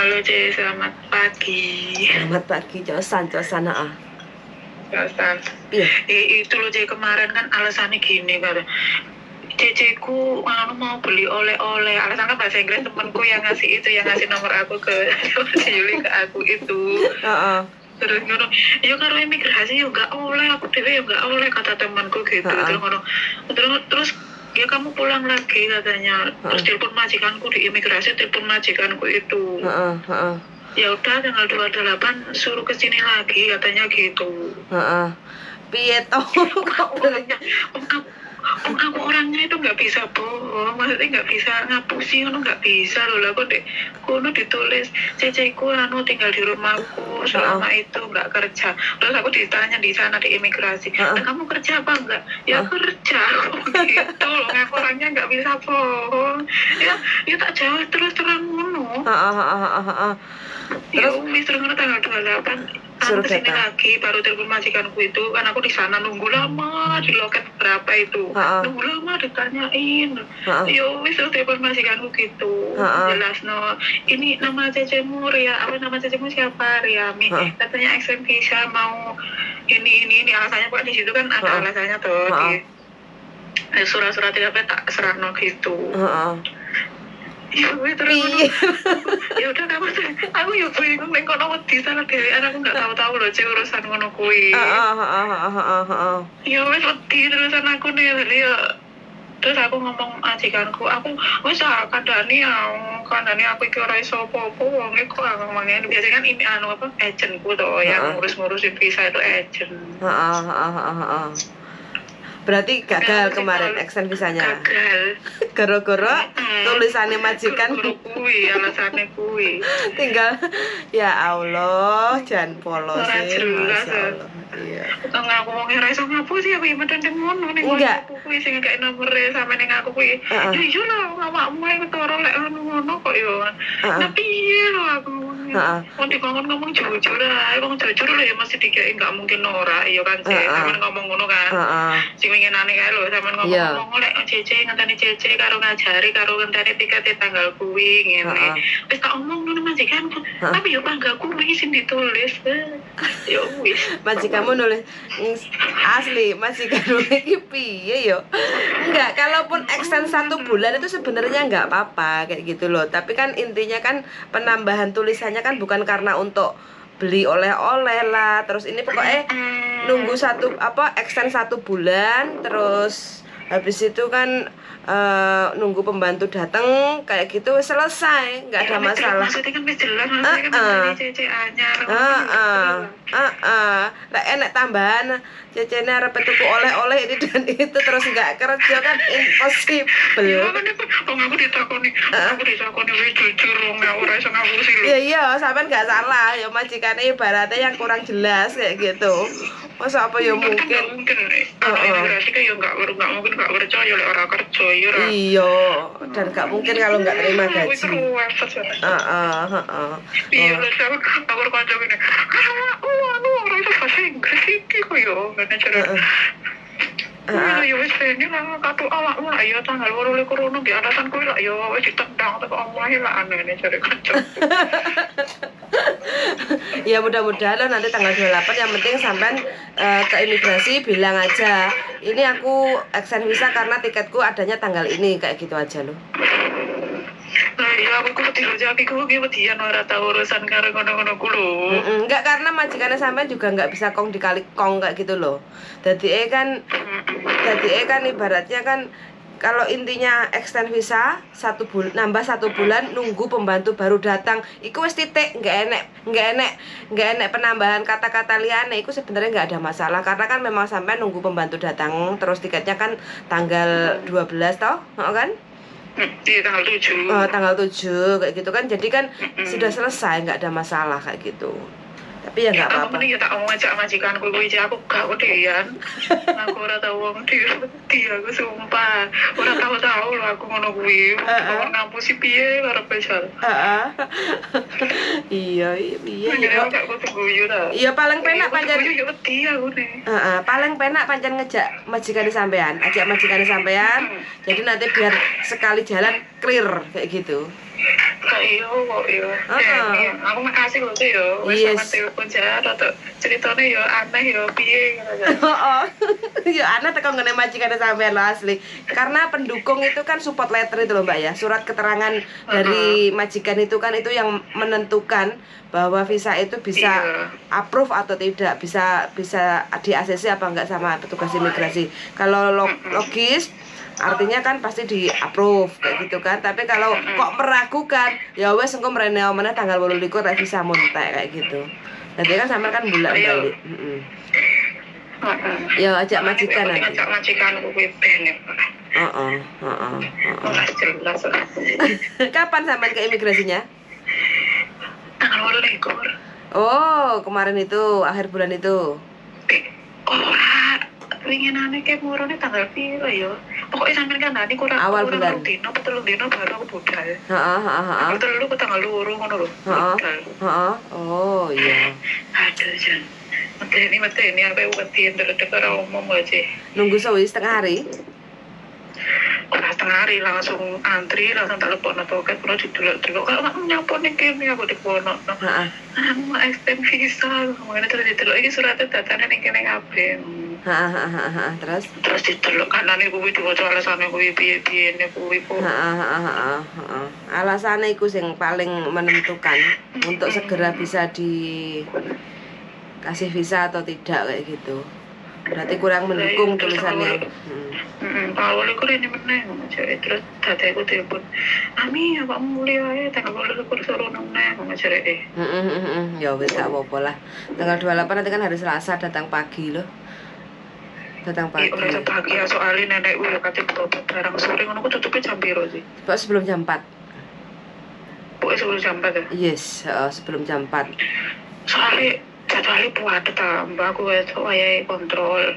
Halo C, selamat pagi. Selamat pagi, Josan, Josan, ah. Josan. Iya. Itu loh C, kemarin kan alasannya gini kan. Cece ku anu mau beli oleh-oleh. Alasannya bahasa Inggris, temanku yang ngasih itu, yang ngasih nomor aku ke Yuli, ke aku itu. Terus ngono, ya karo imigrasi ya nggak oleh, aku dewe ya nggak oleh, kata temanku gitu. Terus ngono, terus terus ya kamu pulang lagi katanya. Terus telepon majikanku di imigrasi, telepon majikanku itu. Heeh, heeh. Ya udah, tanggal 28 suruh ke sini lagi katanya gitu. Heeh. Piye toh kok beli? Orangnya, aku orangnya itu nggak bisa bohong, maksudnya nggak bisa ngapusi ngono, nggak bisa loh. Lah kok dek kono ditulis ceceku anu tinggal di rumahku selama itu nggak kerja. Terus aku ditanya di sana di imigrasi, "Lah, kamu kerja apa enggak?" Ya kerja aku gitu loh. Aku orangnya nggak bisa bohong ya, ya tak jawab terus terang ngono. Heeh, heeh, heeh, heeh. Ya Terus wis, terus ngono tanggal 28 suruh aku kesini datang. lagi, baru telepon majikanku itu kan. Aku di sana nunggu lama di loket berapa itu, nunggu lama ditanyain. Ya wis, terus telepon majikanku gitu, jelas no, ini nama cecemu Ria apa, nama cecemu siapa, Riami, katanya extend visa mau ini alasannya. Pak, di situ kan ada alasannya tuh di surat-surat tidak tak serahno gitu. Ya wis, terus ngono. Piye? Ya udah kamu, aku ya bingung ning kono, wedi salah dhewean. Aku nggak tahu-tahu loh cek urusan ngono kuwi. Heeh, heeh, heeh, heeh, heeh. Ya wis, wedi terusan aku nih. Jadi ya terus aku ngomong majikanku, aku wis ah kandhani, aku kandhani, aku iki ora iso apa-apa, wonge kok aku ngomongnya. Biasanya kan ini anu apa, agentku tuh yang ngurus-ngurusin visa itu agent. Heeh, heeh, heeh, heeh. Berarti gagal Nah, kemarin kalau extend visanya. Gagal. Gara-gara tulisannya majikan. Guru kuwi alasannya kuwi. Tinggal, ya Allah, jangan polos Ora sih, jelas, Masya ya. Allah. Iya. Wong aku wong ora iso ngapusi aku ya, mendeng ngono ning Enggak. aku kuwi sing ngekek nomere sampe ning aku kuwi. Ya iya lah, awakmu ae ketara lek ngono ngono kok ya. Nah, piye lho aku ngomongnya. Wong dikongkon ngomong jujur ae, wong jujur lho ya mesti dikei, nggak mungkin ora, iya kan sih. Sampeyan ngomong ngono kan. Sing winginane kae lho sampeyan ngomong ngomong lek Cece ngenteni Cece karo ngajari karo ngenteni tiket tanggal kuwi ngene. Wis tak omong ngono majikanku. Tapi yo bangga kuwi sing ditulis. Ya wis. Majikanmu nulis asli majikanmu iki piye yo? Enggak, kalaupun extend satu bulan itu sebenarnya enggak apa-apa kayak gitu loh. Tapi kan intinya kan penambahan tulisannya kan bukan karena untuk beli oleh-oleh lah. Terus ini pokoknya nunggu satu apa, extend satu bulan, terus habis itu kan nunggu pembantu datang kayak gitu, selesai, nggak ada Ya, wis jelas, masalah. maksudnya kan wis jelas, maksudnya kan ngenteni Cece anyar. Heeh. Heeh. Lek enek tambahan cecene arep tuku oleh-oleh ini dan itu terus nggak kerja kan impossible. Ya kan itu, wong aku ditakoni wis jujur, wong aku ora iso ngapusi lho. Ya iya, sampean nggak salah ya, majikannya ibaratnya yang kurang jelas kayak gitu. Masa apa ya Kan mungkin. nggak mungkin imigrasi kan ya nggak mungkin nggak percaya lek ora kerja ya ora. Iya, dan nggak mungkin kalau nggak terima Aku gaji. itu ruwet ya. Heeh, heeh. Iya, lho aku kanca ngene. Ah, anu ora iso bahasa Inggris iki kok yo ngene jare. Iya, ya wis ini lah katu awakmu lah ya tanggal 28 ngono di alasan kuwi lah ya wis ditendang teko omahe lah aneh ini jare kanca. Ya mudah-mudahan lah nanti tanggal 28, yang penting sampean ke imigrasi bilang aja ini aku extend visa karena tiketku adanya tanggal ini, kayak gitu aja loh. Lah iya, aku ku wedi lho, aku ku wedian ora tau urusan karo ngono-ngono ku lho. Enggak, karena majikannya sampean juga nggak bisa kong dikali kong kayak gitu loh. Jadi kan ibaratnya kan kalau intinya extend visa satu bulan, nambah satu bulan, nunggu pembantu baru datang, iku wis titik, nggak enek penambahan kata-kata liane. Iku sebenarnya nggak ada masalah karena kan memang sampai nunggu pembantu datang, terus tiketnya kan tanggal 12 toh, oh kan? Iya, tanggal 7. Oh, tanggal 7 kayak gitu kan, jadi kan sudah selesai, nggak ada masalah kayak gitu. Tapi ya nggak Aku apa-apa. mending ya tak omong aja majikanku kuwi, aku gak wedean. Aku ora tau wong di aku sumpah. Ora tau-tau lho aku ngono kuwi. Wong ngapusi piye karepe jal. Heeh. Iya iya. Iya, aku gak kudu guyu ta. Iya, paling penak Kudu pancen. guyu ya wedi aku nih. Heeh, paling penak pancen ngejak majikan sampean, ajak majikan sampean. Jadi nanti biar sekali jalan clear kayak gitu. Lah iya kok iya. Heeh. Iya, aku makasih lho Cek, yo. Wis Yes. sama telepon jan rada ceritane yo aneh yo piye ngono ya. Oh, ya aneh teko nggone majikan sampean lo asli. Karena pendukung itu kan support letter itu loh Mbak ya, surat keterangan dari majikan itu kan itu yang menentukan bahwa visa itu bisa approve atau tidak, bisa bisa di ACC apa enggak sama petugas imigrasi. Kalau logis artinya kan pasti di approve kayak gitu kan. Tapi kalau kok meragukan, ya wes engko mrene meneh tanggal 28 lek visa entek kayak gitu. Nanti kan sampean kan bolak-balik. Heeh. Heeh. Ya ajak majikan Makanya nanti. ngajak majikan kuwi ben ya. Heeh. Ora jelas. Kapan sampean ke imigrasinya? Tanggal 28. Oh, kemarin itu, akhir bulan itu. Eh, ora winginane ke murune tanggal piro ya? Pokoknya sampean kan nanti kurang Awal kurang bulan. 2 dino apa 3 dino baru aku budal. Heeh. Tanggal 3 ke tanggal 2 ngono lho. Budal. Heeh. Oh, iya. Aduh, Jan. Medeni medeni aku wedi ndredeg ora umum aja. Nunggu suwi setengah hari. Ora setengah hari langsung antri, langsung tak lebokno toket, kula didelok-delok. Kalau nggak nyapo ning kene aku dipono. Heeh. Aku mau extend visa, makanya terus didelok iki suratnya datane ning kene kabeh. Heeh. Terus? Terus didelok kanane kuwi diwaca alasane kuwi piye-piye kuwi kok. Heeh. Alasannya iku sing paling menentukan untuk segera bisa dikasih visa atau tidak kayak gitu. Berarti kurang mendukung Lah iya, terus tulisannya. Tanggal 28 ini meneh ngono jare. Terus dadekku telepon. Ami, awakmu mulih ae tanggal 28 sore meneh ngono jare. Ya wis gak apa-apa lah. Tanggal 28 nanti kan hari Selasa datang pagi loh. Datang Iya, pagi. ora iso pagi ya soalnya nenekku ya kate berobat barang sore ngono ku tutupnya jam piro sih? Pokoknya sebelum jam 4. Pokoknya sebelum jam 4 ya. Yes, heeh, sebelum jam 4. Soalnya jadwalnya puadet tambah aku wis wayahe kontrol.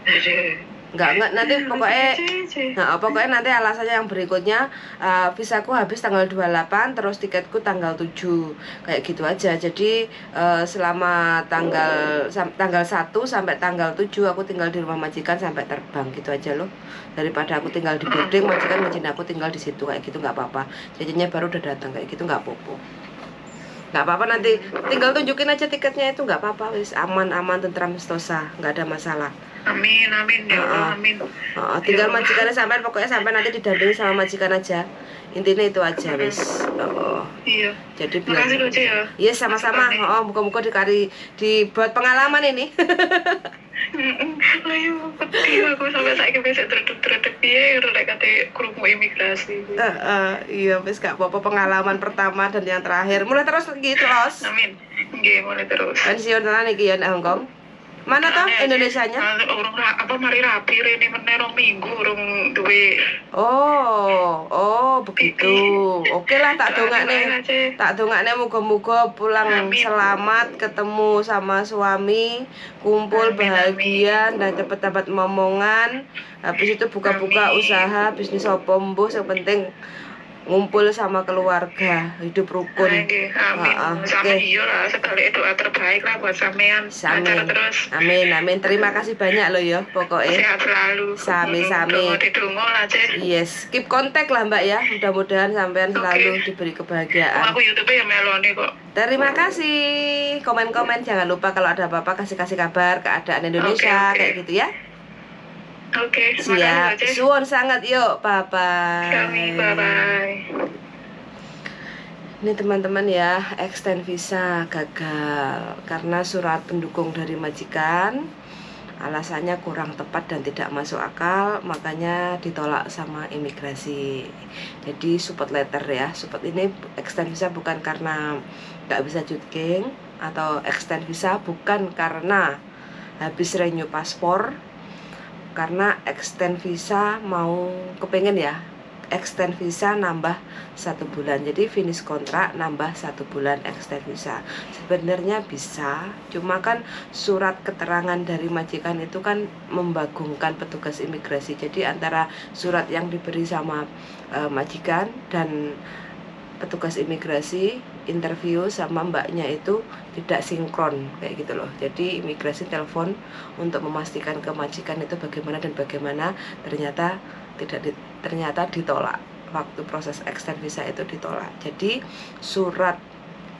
Aduh. Enggak nanti pokoknya. Nah, pokoknya nanti alasannya yang berikutnya visaku habis tanggal 28 terus tiketku tanggal 7 kayak gitu aja. Jadi selama tanggal tanggal 1 sampai tanggal 7 aku tinggal di rumah majikan sampai terbang gitu aja loh. Daripada aku tinggal di boarding, majikan ngizinin aku tinggal di situ kayak gitu nggak apa-apa. Jadinya baru udah datang kayak gitu nggak apa-apa. Nggak apa-apa nanti tinggal tunjukin aja tiketnya itu nggak apa-apa wis aman-aman tentram sentosa, nggak ada masalah. Amin, amin ya Allah, amin. Oh, tinggal majikannya sampai pokoknya sampai nanti didampingi sama majikan aja. Intinya itu aja wis. Oh. Iya. Jadi biar. Makasih loh, Ci, ya. Iya, sama-sama. Masukannya. Oh, muga-muga dikari dibuat pengalaman ini. Lah yo wedi aku sampai saiki wis dredeg-dredeg piye ngono lek kate krungu imigrasi. Iya wis gak apa-apa, pengalaman pertama dan yang terakhir. Mulai terus gitu, Los. Amin. Nggih, mulai terus. Pensiun tenan iki ya nek Hongkong. Mana toh Aneh, Indonesianya? Urung apa mari rapi rene meneh 2 minggu urung duwe. Oh, begitu. Oke lah, tak dongakne. Aja. Tak dongakne muga-muga pulang Amin. selamat, ketemu sama suami, kumpul Amin, bahagia dan cepet dapat momongan. Habis itu buka-buka Amin. usaha bisnis opo mbuh, yang penting ngumpul sama keluarga, hidup rukun. Nggih, amin. Ah, Sama oke. iya lah, segala doa terbaik lah buat sampean. Amin. Lancar terus. Amin, amin. Terima kasih banyak loh ya pokoknya. Sehat selalu. Sami, sami. Dongo didongo lah, Cek. Yes, keep kontak lah Mbak ya. Mudah-mudahan sampean Oke. selalu diberi kebahagiaan. Aku YouTube ya meloni kok. Terima kasih. Komen-komen jangan lupa kalau ada apa-apa kasih-kasih kabar keadaan Indonesia Oke. kayak gitu ya. Oke, Siap. makasih, Cek. Suwun sangat yuk. Bye bye. Kami bye bye. Ini teman-teman ya, extend visa gagal karena surat pendukung dari majikan alasannya kurang tepat dan tidak masuk akal, makanya ditolak sama imigrasi. Jadi support letter ya, support ini extend visa bukan karena nggak bisa jutking atau extend visa bukan karena habis renew paspor, karena extend visa mau kepengen ya extend visa nambah 1 bulan, jadi finish kontrak nambah 1 bulan extend visa. Sebenarnya bisa, cuma kan surat keterangan dari majikan itu kan membagongkan petugas imigrasi. Jadi antara surat yang diberi sama majikan dan petugas imigrasi interview sama mbaknya itu tidak sinkron kayak gitu loh. Jadi imigrasi telepon untuk memastikan ke majikan itu bagaimana dan bagaimana, ternyata tidak ternyata ditolak. waktu proses extend visa itu ditolak. Jadi surat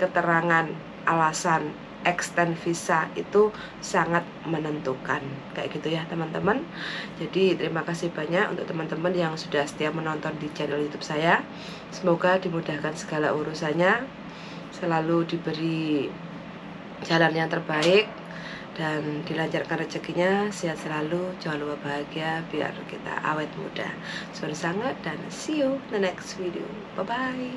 keterangan alasan extend visa itu sangat menentukan kayak gitu ya teman-teman. Jadi terima kasih banyak untuk teman-teman yang sudah setia menonton di channel YouTube saya. Semoga dimudahkan segala urusannya, selalu diberi jalan yang terbaik dan dilancarkan rezekinya, sehat selalu, jangan lupa bahagia biar kita awet muda. Suwun sanget dan see you the next video. Bye bye.